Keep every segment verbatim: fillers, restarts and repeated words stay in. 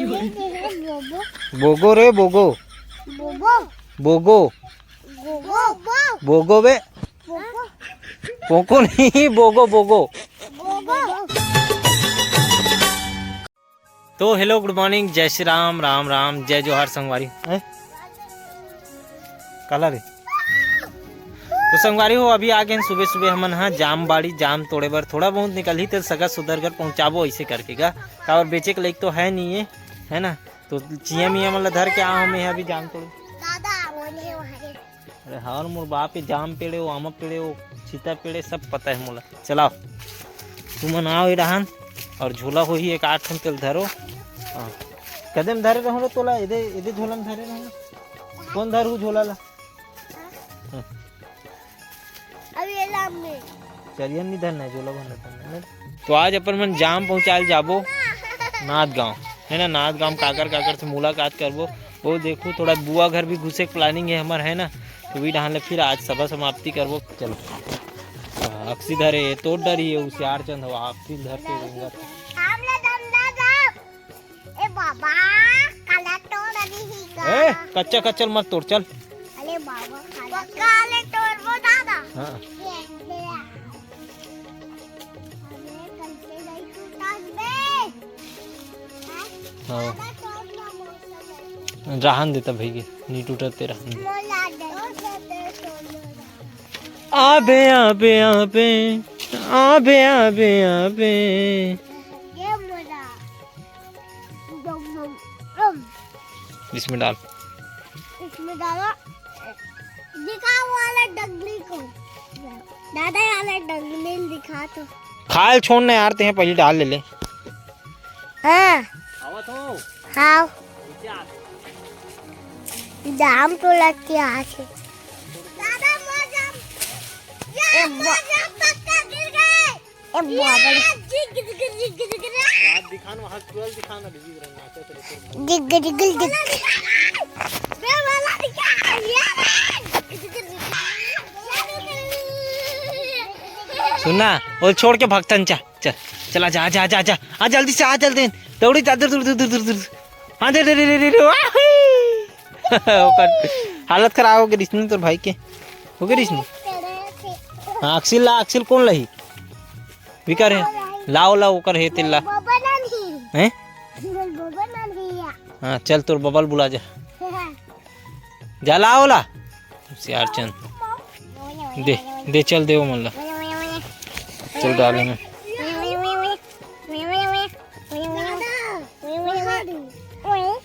बोबो। बोगो रे, बोगो। बोबो। बोगो। बोबो। बोगो बे। बोबो। पोको नहीं, बोगो, बोगो। बोबो। तो hello, good morning, जय श्री राम, राम राम, जय जोहार संगवारी। हैं? काला रे? तो संगवारी हो, अभी आ गए सुबह सुबह हमन हा जाम बाड़ी, जाम तोड़े बर। थोड़ा बहुत निकलही ते सगा सुदर घर पहुँचाबो ऐसे करके गा। काबर बेचे के लायक तो है नहीं है, है ना? तो चिया मिया मन ला धर के आव, मैं अभी जाम तोड़े। दादा, वो नहीं, वो है। अरे हाँ, मोर बाप के जाम पेड़े हो, आमा पेड़े हो, सीता पेड़े, सब पता है मोला। चलाओ, तुमन आओ ये डहान, और झोला होही एक आठ ठन, तेल धरो। हाँ, कदे म धरे रहूँ रे तोला, एदे, एदे झोला म धरे रहूँ। कौन धरू झोला ला? हाँ। अब ये लाम में। चलिए, नहीं धरना है, झोला भरना धरना है। तो आज अपन मन जाम पहुँचाल जाबो नाथ गांव, है ना? नाथ गांव काकर काकर से मुलाकात करबो। वो देखो, थोड़ा बुआ घर भी घुसे के planning है हमर, है ना? तो वही डहान ले फिर आज सभा समाप्ति करबो। चलो, हाँ, अक्सी धरे, तोड़ डरी है, हुसियार चंद हो, अक्सी धरते रेंगत। सामने डंडा जाओ। ए बाबा, काला तोड़ रही का? ए, कच्चा कच्चा मत तोड़, चल। अरे बाबा, काला पक्का ले तोड़बो दादा। हाँ। ये, ये। अरे, कैसे नहीं टूटा बे? हैं? हाँ। काला तोड़ना मौसम है। रहन देता भैया, नहीं टूटते रहन दे। मोला दे। आबे, आबे, आबे, आबे, आबे, आबे। ये मोला। डम, डम, डम। इसमें डाल। इसमें डालो। दिखाओ वाला डगली को। दादा वाला डगली दिखा तो। खाल छोड़ ना यार, ते पहले डाल ले ले। हाँ। आवत हो। हाँ। नीचे आ। जाम तो लग के आ से। दादा, मोर जाम। ए, ए, बा- मोर जाम पक्का गिर गए। ए, बाबा रे। जिग, जिग, जिग, जिग, जिग। हाथ दिखाना, हाथ पूरा दिखाना, दीदी, रंग नाचत रहे, पूरा। जिग, जिग, जिग। बे, वाला दिखा, ये रे। जिग, जिग, जिग। सुनना, वो छोड़ के भक्तन चा, चल, चला जा, जा, जा, जा, आ जल्दी से, आ जल्दी, दौड़ी जा, दूर, दूर, दूर, दूर, दूर, दूर। हाँ, दे, दे, दे, दे, दे, दे, वाह! ओकर हालत खराब हो गई रिश्नी तोर भाई के, हो गई रिश्नी। हाँ, अक्सिल ला, अक्सिल कौन लही? विकर है, लाओ, लाओ, ओकर है तेला। बाबा ना नहीं। हैं? बाबा ना नहीं है। हाँ, चल, तोर बबल बुला जा। जा, लाओ ला। सियारचंद। दे, दे, चल, दे वो मन ला। चल, डाले में।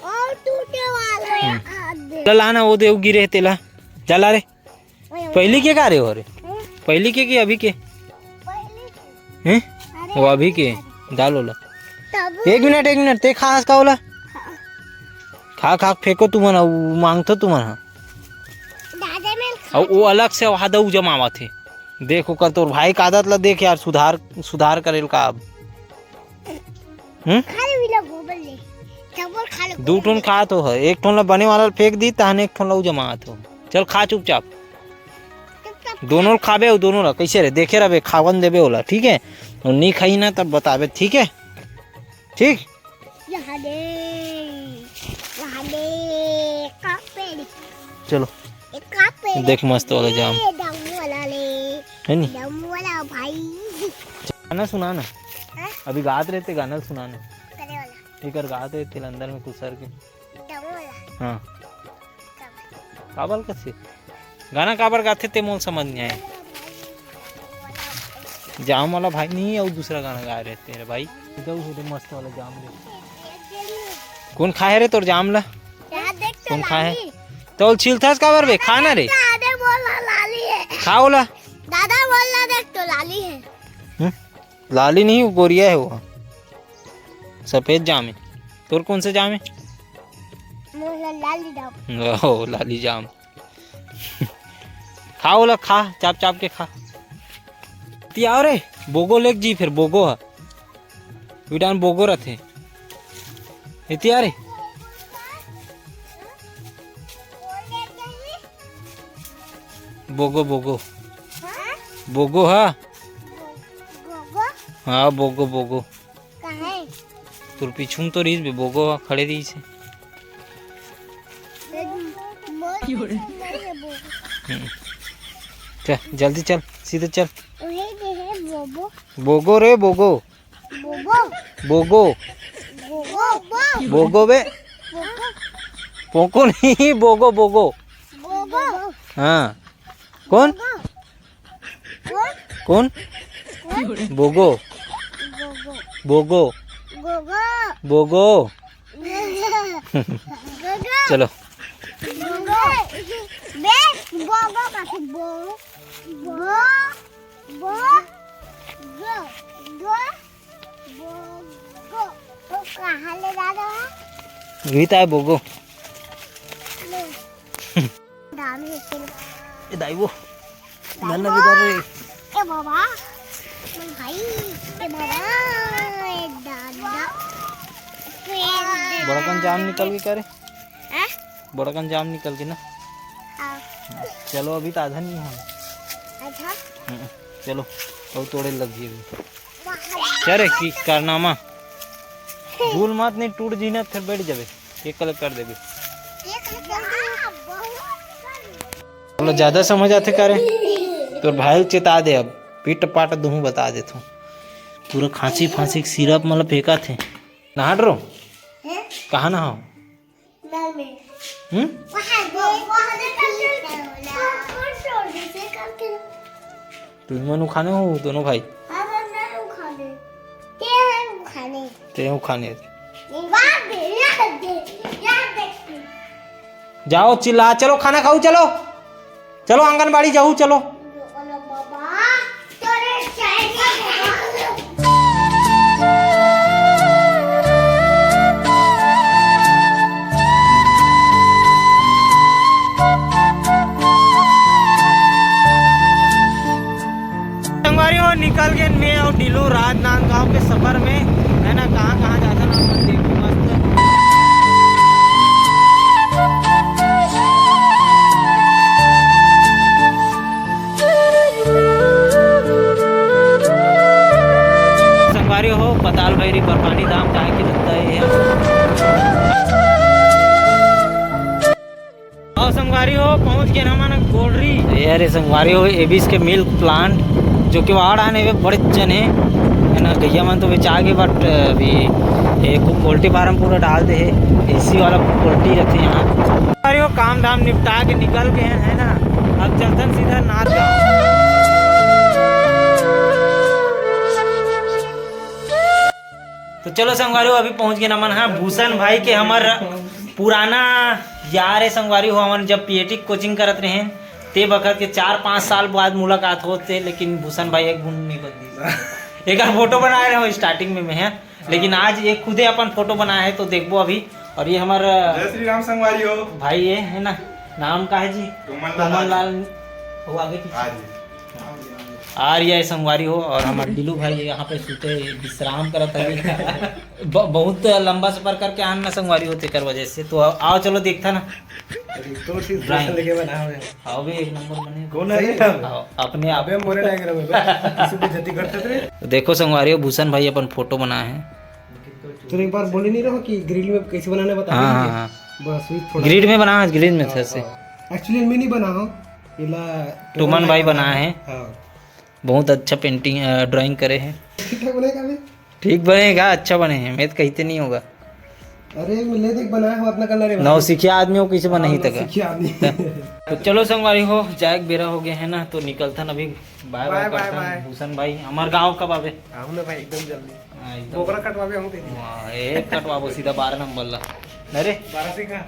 और टूटे वाला है। हम्म। चल, आना, वो दे, वो गिरे है तेला। जा ला रे। पहली के का रे हो रे? पहली के कि अभी के? पहली के। हैं? अरे वो अभी के। डालो ला। तब एक मिनट, एक मिनट, ते खा हस का ओला? खा, खा, फेंको तुमन, उ मांगथो तुमन, हाँ। दादा, मैं खा अब वो अलग से वहा दऊ जमावत हे। देख ओकर, तोर भाई का आदत ला देख यार, सुधार, सुधार करेल का अब। हम्म? अरे, मिला गोबर ले। चावल खा ले, दू गोबर ठोन ले। खात हो, एक ठोन ला बने वाला फेंक दी, तहन एक ठोन ला उ जमात हो। चल, खा चुपचाप। चुपचाप खा। दोनों ला खाबे, अउ दोनों ला कैसे रे? देखे रहबे, खावन देबे ओला, ठीक है? और नहीं खाई ना, तब बताबे, ठीक है? ठीक? यहाँ ले, यहाँ ले, का पेड़? चलो। एक का पेड़? देख, मस्त वाला जाम। ए, दम वाला ले। है नी? दम वाला भाई। गाना सुना ना। हाँ? अभी गात रहे ते, गाना सुना ना। करे वाला। एकर गात रहे ते अंदर में कुसर के। दम वाला। हाँ। का वाला? काबर कथे? गाना काबर गाथे ते मोल समझ नहीं आए। जाम वाला भाई नहीं, अउ दूसरा गाना गाए रहते रे भाई। इधर उधर मस्त वाला जाम रे। कौन खाए रे तोर जाम ला? यहाँ देख तो कौन खाए? लाली। तो छिलथस काबर बे? खा ना रे। दादा बोला लाली है। खा ओला। दादा बोला देख तो लाली है। हम्म? लाली नहीं, वो गोरिया है वो। सफेद जाम है। तोर कौन से जाम है? मोला लाली जाम। ओ, लाली जाम। खा ओला, खा, चाप चाप के खा। ती आओ रे, बोगो लेक जी, फिर बोगो ह। विडान बोगो रथे। इति आ रे। बोगो, बोगो। हाँ? बोगो ह। बोगो? हाँ, बोगो, बोगो। कहाँ है? तोर पीछू में तो रहिस बे, बोगो ह खड़े रहिस हे। हम्म। चल, जल्दी चल, सीधे चल। बोगो रे, बोगो। बोगो। बोगो। बोगो। बोगो बे। बोगो। पोको नहीं, बोगो, बोगो। बोगो। हाँ। कौन? बोगो। कौन? कौन? बोगो। बोगो। बोगो। बोगो। बोगो। बोगो। चलो। बोगो। बे, बोगो का बो-, बो-, बो-, गो-, गो-, बोगो। वो कहाँ ले जा रहा है? वही तो है बोगो। ले। दाम है तेरे। ए दाई वो। दाई नन्ना वो। बिगाड़ रे। ए बाबा। भाई। ए बाबा। ए दादा। बड़कन जाम निकल के क्या रे? हैं? बड़कन जाम निकल के ना। हाँ। चलो, अभी तो आधा नहीं हुआ। अच्छा। हम्म, चलो, और तोड़े लग गई अभी। क्या रे, की कारनामा? झूल मत, नहीं टूट जी ना, फिर बैठ जाबे। ये कलर कर देबे। बोलो, ज्यादा समझ आथे का रे? तोर भाई ल चेता दे अब, पिट पाट दुहूं बता देथों। पूरा खांसी फांसी के सिरप मतलब फेंका थे। नहाट रो? हैं? कहाँ नहाओ? नल में। हम्म? वहाँ दे, वहाँ दे करके, वहाँ दे करके। तुम मन उखाने हो दोनों भाई? हाँ, हम नहीं उखाने। ते हैं उखाने। ते हैं उखाने। याद दे, याद दे, याद दे। जाओ चिल्ला, चलो खाना खाओ, चलो। चलो आंगनबाड़ी जाऊ, चलो। बोलो बाबा, तोरे चाय का संगवारी हो, निकल गेन मैं और डीलू राजनांदगांव के सफर में, है ना। कहाँ कहाँ जाथन आप मन देखो मस्त। संगवारी हो, पताल भैरी बरपानी धाम जाए के रस्ता ये है। और संगवारी हो, पहुंच गेन हमन गोड़री। ये रे संगवारी हो, एबिस के मिल्क प्लांट, जो कि वाड़ा ने बड़े जन है, है ना। गैया मन तो बेचा गे, but अभी एक पोल्ट्री फार्म पूरा डाल दे है, एसी वाला पोल्ट्री रखे यहाँ। संगवारी हो, काम धाम निपटा के निकल गए हैं, है ना। अब चलथन सीधा नाथ गाँव। तो चलो संगवारी हो, अभी पहुंच गेन हमन हा भूषण भाई के, हमर पुराना यार है संगवारी हो। हमन जब पीएटी कोचिंग करत रहे, ते बखत के चार पाँच साल बाद मुलाकात होत हे, लेकिन भूषण भाई एक बूंद नहीं बदलिस। एक फोटो बनाए रहे हो स्टार्टिंग में, मैं है, लेकिन आज ये खुदे अपन फोटो बनाए है, तो देखबो अभी। और ये हमर जय श्री राम संगवारी हो। भाई ये है ना, नाम का है जी? कोमल लाल। कोमल लाल। वो आगे पीछे। हाँ जी। आ रही है संगवारी हो, और हमर डीलू भाई यहाँ पे सुते विश्राम करत है। ब-, बहुत लंबा सफर करके आन ना संगवारी हो, तेकर वजह से। तो आओ, चलो देखता ना। तो ठीक ड्राइंग। लेके बना हुआ है। आओ भी एक नंबर बने। कौन है ये? आओ, अपने आप। अबे मोरे टाइगर में बे, किसी पे जति करते थे। देखो संगवारी हो, भूषण भाई अपन फोटो बनाए हैं। तो एक बार बोले नहीं रहो कि ग्रिल में कैसे बनाना बता हाँ, दीजिए। हाँ, हाँ। बस वही थोड़ा ग्रिड में बना, ग्रिड में था से। हाँ। Actually मैं नहीं बना हूँ, इला टोमन भाई बना है। हाँ। बहुत अच्छा पेंटिंग, अ, ड्राइंग करे है। ठीक ठाक बनेगा बे? ठीक बनेगा, अच्छा बने है, मैं तो कहते नहीं होगा। अरे मैं ले देख बनाया हूँ, अपना कलर है। नौसिखिया आदमी हो, किसी बना हाँ, नहीं तक। नौसिखिया आदमी। तो चलो संगवारी हो, जाए के बेरा हो गया है ना, तो निकलता ना अभी। बाय बाय, बाय, बाय, करता बाय। भूषण भाई, हमार गाँव कब आवे? आऊँ ना भाई, एकदम जल्दी। हाँ, एकदम। बोकरा कटवावे हूँ तेरी। वाह, एक कटवाबो सीधा बारह नंबर ला। अरे? बारह से का?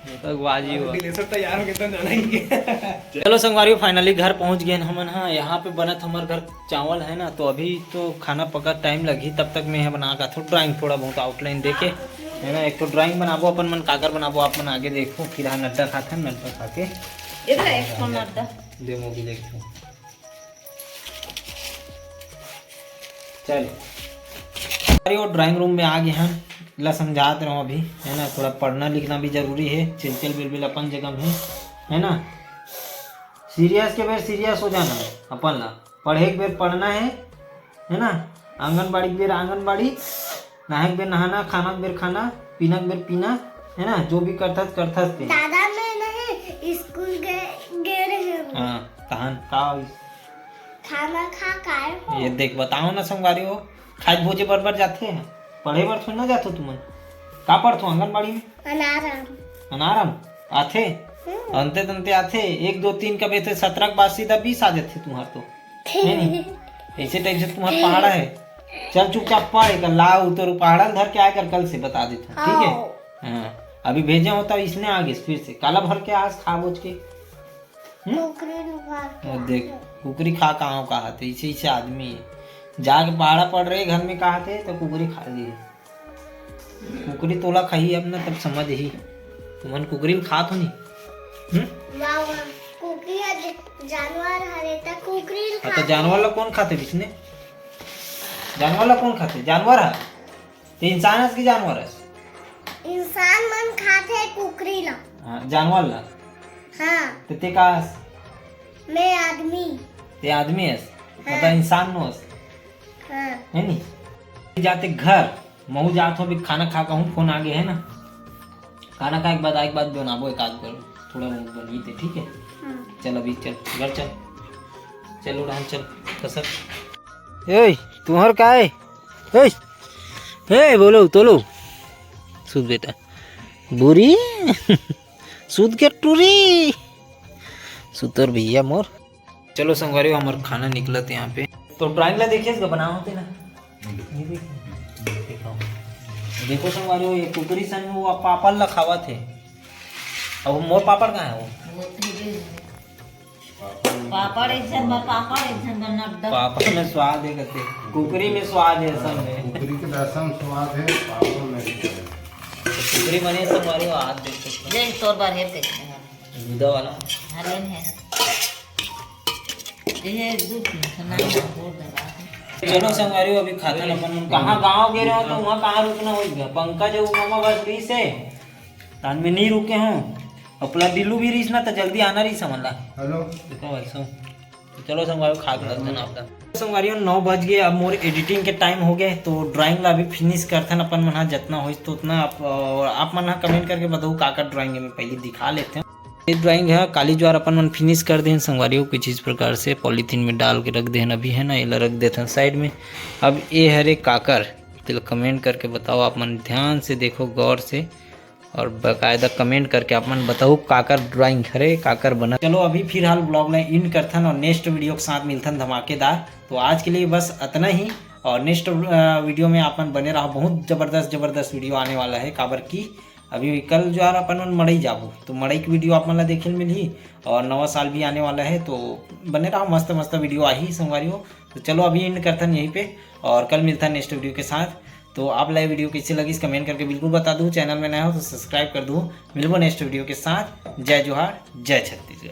ये तो बाजी हुआ। दिलेश्वर तैयार हो गए तो जाना ही है। चलो संगवारी, finally घर पहुंच गए हमन। हाँ, यहाँ पे बनत हमर घर चावल है ना, तो अभी तो खाना पका टाइम लगही, तब तक मैं यहाँ बना का थोड़ा ड्राइंग, थोड़ा बहुत आउटलाइन देके, है ना। एक तो ड्राइंग बनाबो अपन मन, काकर बनाबो आप मन आगे देखो। फिर हाँ नड्डा खाथन, नड्डा खा के इधर एक ठो नड्डा। दे मोगी देखो। चल। अरे वो ड्राइंग रूम में आ गए हैं, ला समझात रहो अभी, है ना, थोड़ा पढ़ना लिखना भी जरूरी है, चिलचिल बिलबिल अपन जगह में, है ना। सीरियस के बेर सीरियस हो जाना है अपन ला, पढ़े के बेर पढ़ना है, है ना, आंगनबाड़ी के बेर आंगनबाड़ी, नहाए के बेर नहाना, खाना के बेर खाना, पीना के बेर पीना, है ना? जो भी करथस, करथस ते। दादा, मैं नहीं, स्कूल गे, गे रहे हूँ। हाँ, तहन का होइस? खाना खा के आए हो? ये देख, बताओ ना संगवारी हो, खाए भोजे बर बर जाथे, पढ़े बर थोड़ी ना जाथो तुमन। का पढ़थो आंगनबाड़ी में? अनारम। अनारम आथे? हम्म। अंते तंते आथे, एक दो तीन कबे थे, सतरा के बाद सीधा बीस आ जाथे तुम्हार तो। है नहीं? ऐसे टाइप से तुम्हार पहाड़ा है। चल चुपचाप पढ़, एक ला उतर पहाड़ा धर के आकर कल से बता देता, ठीक है? हाँ। हाँ, अभी भेजे होता इसने आगे फिर से काला भर के आज खा बोझ के। हम्म? कुकरी लुका के वो देख, आके। कुकरी खा कहाँ कहा थे, इसे इसे आदमी है। जाके पहाड़ा पड़ रहे घर में कहा थे तो कुकरी खा लिए। कुकरी तोला खाही अब ना, तब समझ ही। तुमन कुकरी ल खात हो नहीं? हम्म? वाह, वाह। कुकरी ह ज-, जानवर हरे, त कुकरी ल हाँ, तो खाथे। जानवर ला कौन खाथे बिसने? जानवर ला कौन खाथे? जानवर ह। ते इंसान हस कि जानवर हस? इंसान मन खाथे कुकरी ला। हाँ, जानवर ला। हाँ। ते, ते का हस? मैं आदमी। ते आदमी हस? हाँ। मतलब इंसान नो हस? हाँ। है नी? जाते घर, महू जात हो, अभी खाना खा कहूँ, फोन आ गए है ना, खाना खाए के बाद, आए के बाद बनाबो एक आध बार, थोड़ा बहुत बनही ते, ठीक है? हाँ। चल अभी चल, घर चल, चल उड़ान चल, कसर। ए, तुम्हार का है? ए, ए, बोलो, तोलो। सुत बेटा। बुरी। सुत के टूरी। सुतर भैया मोर। चलो संगवारी हो, हमर खाना निकलत हे यहाँ पे। तो ड्राइंग ला देखिए, इसका बना होते ना। ये देखो। देखो संगवारी हो, ये कुकरी सन में वो पापड़ ला खावा थे। अब मोर पापड़ कहाँ है वो? पापड़ एक झन बर, पापड़ एक झन बर, नड्डा। पापड़ में स्वाद है कहते, कुकरी में स्वाद है असल में। कुकरी के दसम स्वाद है, पापड़ में भी है। तो कुकरी बने संगवारी हो, हाथ देख सकते हो। देख, तोर बर है, देख। दूधा वाला। हरे में है। ये दूध में खाना है, बहुत दबा है। चलो संगवारी हो, अभी खाथन अपन। कहाँ गाँव गे रहे हो तो वहाँ कहाँ रुकना होइस गा? पंकज अउ मामा बस रहिस हे, तान में नहीं रुके हों। अउ प्लस बिल्लू भी रहिस ना, तो जल्दी आना रहिस हमन ला। हेलो। देखो भाई साहब। तो चलो संगवारी हो, खा के लगते ना आपका। संगवारी हो, नौ बज गए, अब मोर एडिटिंग के टाइम हो गए, तो ड्राइंग ला अभी फिनिश करथन अपन मन हा, जितना होइस तो उतना। आप, और आप मन हा कमेंट करके बताओ का का ड्राइंग में पहले दिखा लेते हैं। ये ड्राइंग है काली ज्वार अपन मन फिनिश कर देन संगवारी हो, कुछ इस प्रकार से पॉलीथीन में डाल के रख देन अभी, है ना, एला रख देथन साइड में। अब ये हरे काकर, तेला कमेंट करके बताओ, आप मन ध्यान से देखो गौर से। और बाकायदा कमेंट करके आप मन बताओ काकर ड्राइंग हरे, काकर बना। चलो अभी फिलहाल ब्लॉग ला एंड करथन और नेक्स्ट वीडियो के साथ मिलथन धमाकेदार। तो आज के लिए बस अतना ही, और नेक्स्ट वीडियो में आप मन बने रहो, बहुत जबरदस्त जबरदस्त वीडियो आने वाला है। काबर कि अभी कल जो आ अपन मन मड़ई जाबो, तो मड़ई के वीडियो आप मन ला देखे ल मिलही और नवा साल भी आने वाला है, तो बने रहो, मस्त मस्त वीडियो आही संगवारी हो। तो चलो अभी एंड करथन यहीं पे और कल मिलथन नेक्स्ट वीडियो के साथ। तो आप ला ये वीडियो कैसे लगिस कमेंट करके बिल्कुल बता दो, चैनल में नया हो तो सब्सक्राइब कर दो। मिलबो नेक्स्ट वीडियो के साथ। जय जोहार, जय छत्तीसगढ़।